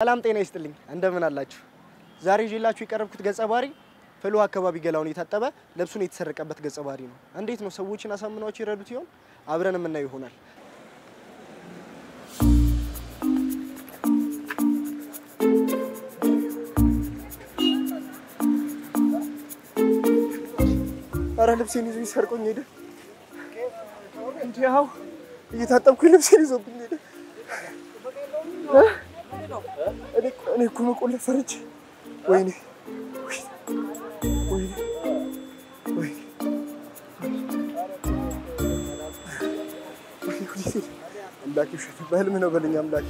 ሰላም ጤና ይስጥልኝ፣ እንደምን አላችሁ? ዛሬ ይዤላችሁ የቀረብኩት ገጸ ባህሪ ፍልውሃ አካባቢ ገላውን የታጠበ ልብሱን የተሰረቀበት ገጸ ባህሪ ነው። እንዴት ነው ሰዎችን አሳምኗቸው ይረዱት ይሆን? አብረን የምናየው ይሆናል። አረ ልብሴን ይዞ ሰርቆኝ ሄደ። እንዲህ አዎ፣ እየታጠብኩኝ ልብሴን ይዞብኝ ሄደ። እኔ እኮ መቆለፍ ፈርቼ፣ ወይኔ ወይኔ ወይኔ አምላኬ፣ ውሸት በህልም ነው በለኝ አምላኬ።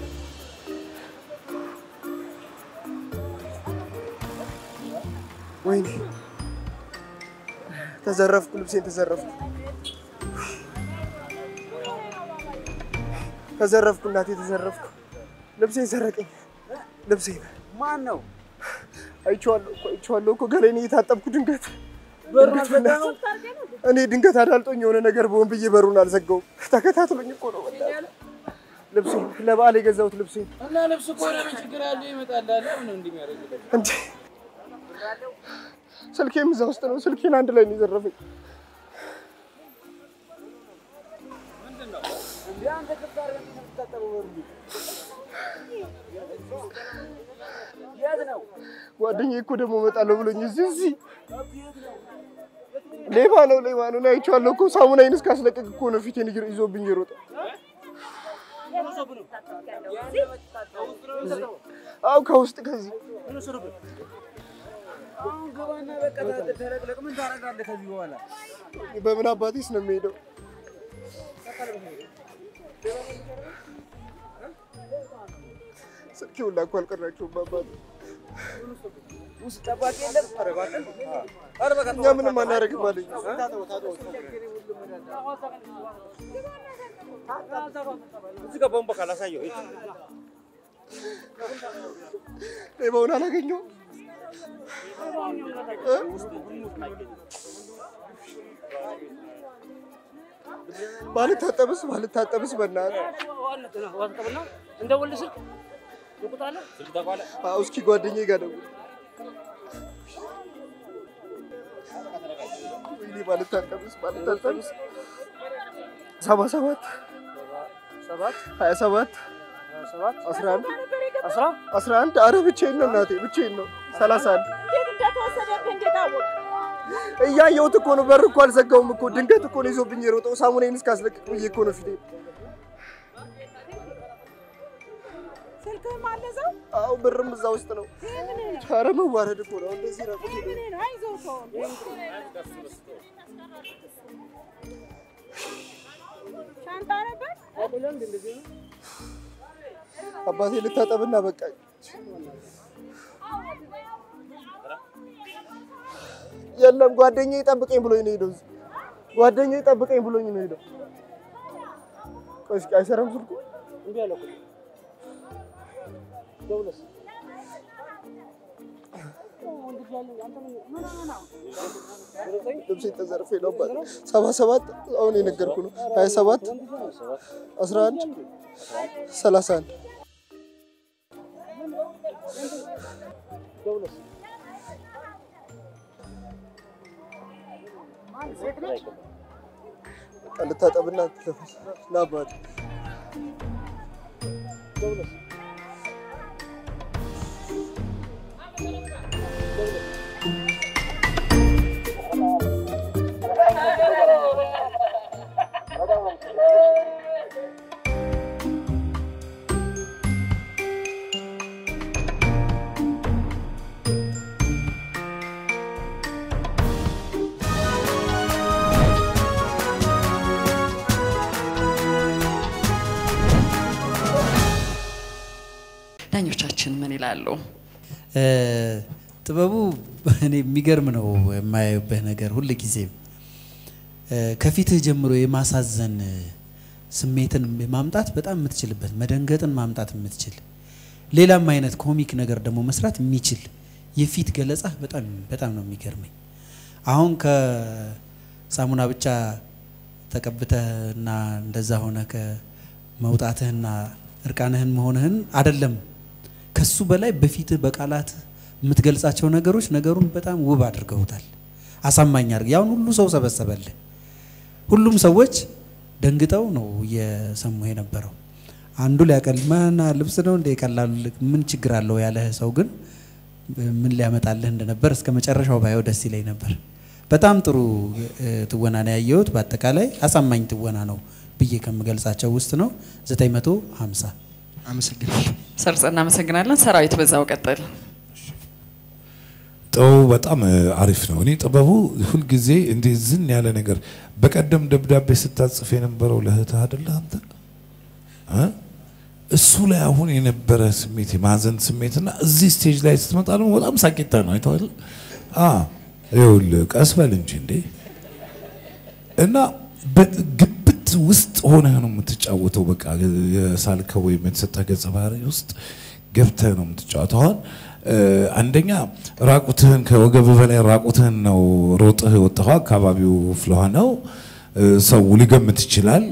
ወይኔ ተዘረፍኩ፣ ልብሴን ተዘረፍኩ፣ ተዘረፍኩ፣ እናቴ ተዘረፍኩ። ልብሴን ሰረቀኝ። ልብሴን ማን ነው? አይቼዋለሁ እኮ አይቼዋለሁ እኮ ገላዬን እየታጠብኩ ድንገት እኔ ድንገት አዳልጦኝ የሆነ ነገር በሆን ብዬ በሩን አልዘጋውም። ተከታትሎኝ እኮ ነው። በእናትህ ልብሴን፣ ለበዓል የገዛሁት ልብሴን እና ልብስ እኮ ምን ችግር አለው? ይመጣል አለ። ምን እንደሚያደርግለት እንዴ! ስልኬም እዛ ውስጥ ነው። ስልኬን አንድ ላይ ነው የዘረፈኝ። ጓደኛዬ እኮ ደግሞ እመጣለሁ ብሎኝ እዚህ ሌባ ነው ሌባ ነው። እኔ አይቼዋለሁ እኮ ሳሙናዬን እስካስለቅቅ እኮ ነው ፊቴን ይዞብኝ የሮጠ። አዎ ከውስጥ ከዚህ አሁን ገባና በቃ ተለቅለቅ። ምን ታደርጋለህ ከዚህ በኋላ? በምን አባቴስ ነው የሚሄደው? ስልኬ ሁላ እኮ አልቀራቸውም አባቴ። ውስጥ ጠባቂ የለም። ኧረ በቃ እኛ ምንም አናደርግም አለኝ። እዚህ ጋር ቦምባ ካላሳየው ሌባውን አላገኘሁም። ባልታጠብስ ባልታጠብስ በእናትህ። አዎ እስኪ ጓደኛዬ ጋር ደውል። ወይኔ ባልታጠብስ ባልታጠብስ። 77 27 11 11። አረ ብቻዬን ነው እናቴ ብቻዬን ነው። 31። እንዴት እንደተወሰደብህ እንዴት አወቅህ? እያየሁት እኮ ነው። በር እኮ አልዘጋውም እኮ ድንገት እኮ ነው ይዞብኝ የሮጠው። ሳሙናዬን እስካስለቅቅ ብዬ እኮ ነው ፊቴ። ስልክህም አለ እዛው? አዎ ብርም እዛ ውስጥ ነው። ኧረ መዋረድ እኮ ነው እንደዚህ ራቁት ሄዶ። ምን ነው? አይዞህ ተው። ሻንጣ ነበር? አባቴ ልታጠብና በቃኝ። የለም ጓደኛዬ ጠብቀኝ ብሎኝ ነው የሄደው። ጓደኛዬ ጠብቀኝ ብሎኝ ነው የሄደው። ቆይ እስኪ አይሰራም ስልኩ። ልብሴን ተዘርፌ ነው አባቴ። 77 አሁን የነገርኩህ ነው። 27 11 31። በቃ ልታጠብና ትለፈስ ለአባቴ። ዳኞቻችን ምን ይላሉ? ጥበቡ እኔ የሚገርም ነው የማየውበት ነገር ሁል ጊዜም ከፊትህ ጀምሮ የማሳዘን ስሜትን ማምጣት በጣም የምትችልበት፣ መደንገጥን ማምጣት የምትችል፣ ሌላም አይነት comic ነገር ደግሞ መስራት የሚችል የፊት ገለጻ በጣም በጣም ነው የሚገርመኝ። አሁን ከሳሙና ብቻ ተቀብተህና እንደዛ ሆነ ከመውጣትህና እርቃንህን መሆንህን አይደለም። ከሱ በላይ በፊትህ በቃላት የምትገልጻቸው ነገሮች ነገሩን በጣም ውብ አድርገውታል። አሳማኝ አድርገው ያውን ሁሉ ሰው ሰበሰበልህ። ሁሉም ሰዎች ደንግጠው ነው እየሰሙ የነበረው። አንዱ ሊያቀልማና ልብስ ነው እንደ ቀላሉ ምን ችግር አለው ያለህ ሰው ግን ምን ሊያመጣልህ እንደነበር እስከ መጨረሻው ባየው ደስ ይለኝ ነበር። በጣም ጥሩ ትወና ነው ያየሁት። በአጠቃላይ አሳማኝ ትወና ነው ብዬ ከምገልጻቸው ውስጥ ነው። 950። አመሰግናለሁ። ሰርጸ እናመሰግናለን። ሰራዊት በዛው ቀጥል። ጥበቡ በጣም አሪፍ ነው። እኔ ጥበቡ ሁልጊዜ እንዲህ ዝን ያለ ነገር፣ በቀደም ደብዳቤ ስታጽፍ የነበረው ለእህትህ አይደለ አንተ? እሱ ላይ አሁን የነበረ ስሜት የማዘን ስሜትና እዚህ stage ላይ ስትመጣ ደግሞ በጣም ሳቂታ ነው። አይተኸዋል? ይኸውልህ ቀስ በል እንጂ እንዴ። እና ግብት ውስጥ ሆነህ ነው የምትጫወተው። በቃ የሳልከው ወይም የተሰጠህ ገጸ ባህሪ ውስጥ ገብተህ ነው የምትጫወተው። አሁን አንደኛ ራቁትህን፣ ከወገብ በላይ ራቁትህን ነው ሮጥህ የወጣኸው። አካባቢው ፍልውሃ ነው፣ ሰው ሊገምት ይችላል።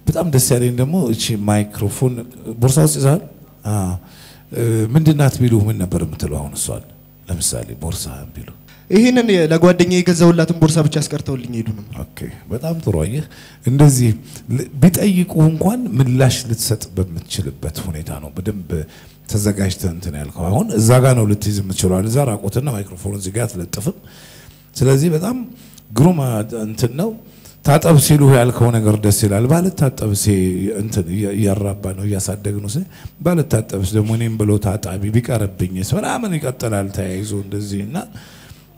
በጣም ደስ ያለኝ ደግሞ እቺ ማይክሮፎን ቦርሳ ውስጥ ይዘሃል። ምንድን ናት ቢሉ ምን ነበር የምትለው? አሁን እሷን ለምሳሌ ቦርሳህን ቢሉ? ይህንን ለጓደኛዬ የገዛሁላትን ቦርሳ ብቻ አስቀርተውልኝ ሄዱ ነው። Okay፣ በጣም ጥሩ። አየህ፣ እንደዚህ ቢጠይቁ እንኳን ምላሽ ልትሰጥ በምትችልበት ሁኔታ ነው በደንብ ተዘጋጅተህ እንትን ያልከው። አሁን እዛ ጋር ነው ልትይዝ የምትችለው። እዛ ራቁትና ማይክሮፎን እዚህ ጋር አትለጥፍም። ስለዚህ በጣም ግሩም እንትን ነው። ታጠብ ሲሉ ያልከው ነገር ደስ ይላል። ባልታጠብስ እንትን እያራባ ነው እያሳደግ ነው። ባልታጠብስ ደግሞ እኔም ብሎ ታጣቢ ቢቀርብኝስ ምናምን ይቀጥላል ተያይዞ እንደዚህ፣ እና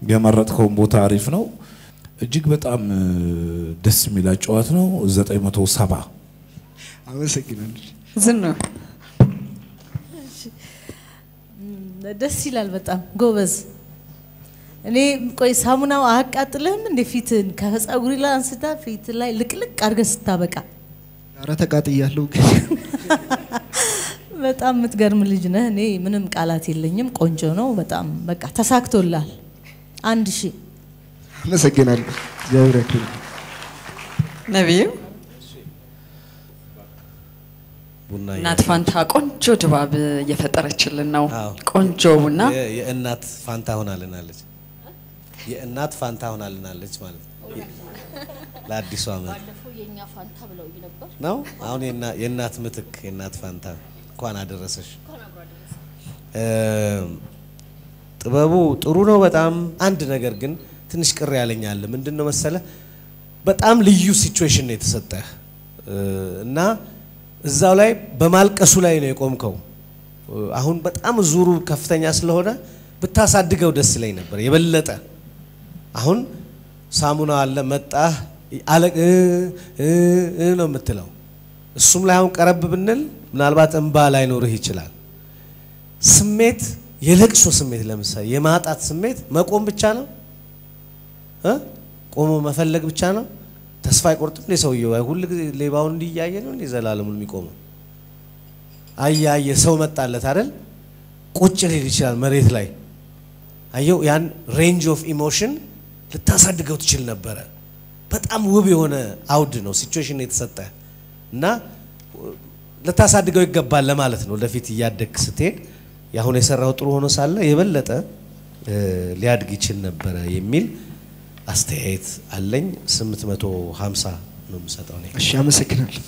የመረጥከውን ቦታ አሪፍ ነው። እጅግ በጣም ደስ የሚል አጨዋወት ነው። 970። አመሰግናለሁ። ዝኑ። ደስ ይላል። በጣም ጎበዝ። እኔ ቆይ ሳሙናው አያቃጥልህም እንደ ፊትህን ከፀጉሪ ላይ አንስታ ፊት ላይ ልቅልቅ አድርገህ ስታበቃ? ኧረ ተቃጥያለሁ። በጣም የምትገርም ልጅ ነህ። እኔ ምንም ቃላት የለኝም። ቆንጆ ነው በጣም፣ በቃ ተሳክቶላል። 1000። አመሰግናለሁ። እግዚአብሔር ያክብርልኝ። ነቢዩ። ቡና እናት ፋንታ ቆንጆ ድባብ እየፈጠረችልን ነው። ቆንጆ ቡና። የእናት ፋንታ ሆናልናለች። የእናት ፋንታ ሆናልናለች ማለት ነው። ለአዲሱ ዓመት ባለፈው የእኛ ፋንታ ብለውኝ ነበር። ነው። አሁን የእናት ምትክ የእናት ፋንታ፣ እንኳን አደረሰሽ። ጥበቡ ጥሩ ነው በጣም። አንድ ነገር ግን ትንሽ ቅር ያለኛል። ምንድን ነው መሰለ፣ በጣም ልዩ situation ነው የተሰጠህ እና እዛው ላይ በማልቀሱ ላይ ነው የቆምከው። አሁን በጣም ዙሩ ከፍተኛ ስለሆነ ብታሳድገው ደስ ይለኝ ነበር የበለጠ። አሁን ሳሙና አለ፣ መጣህ አለ እ እ ነው የምትለው። እሱም ላይ አሁን ቀረብ ብንል ምናልባት እንባ ላይኖርህ ይችላል። ስሜት፣ የለቅሶ ስሜት፣ ለምሳሌ የማጣት ስሜት መቆም ብቻ ነው እ ቆሞ መፈለግ ብቻ ነው። ተስፋ አይቆርጥም እንዴ ሰውየው? ሁል ጊዜ ሌባውን እንዲያየ ነው እንዴ ዘላለሙን የሚቆመው? አየ አየ ሰው መጣለት አይደል? ቁጭ ሊል ይችላል መሬት ላይ። አየው፣ ያን range of emotion ልታሳድገው ትችል ነበረ። በጣም ውብ የሆነ አውድ ነው situation የተሰጠ እና ልታሳድገው ይገባል ለማለት ነው። ወደፊት እያደግክ ስትሄድ የአሁን የሰራው ጥሩ ሆኖ ሳለ የበለጠ ሊያድግ ይችል ነበረ የሚል አስተያየት አለኝ። 850 ነው የምሰጠው እኔ። እሺ፣ አመሰግናለሁ።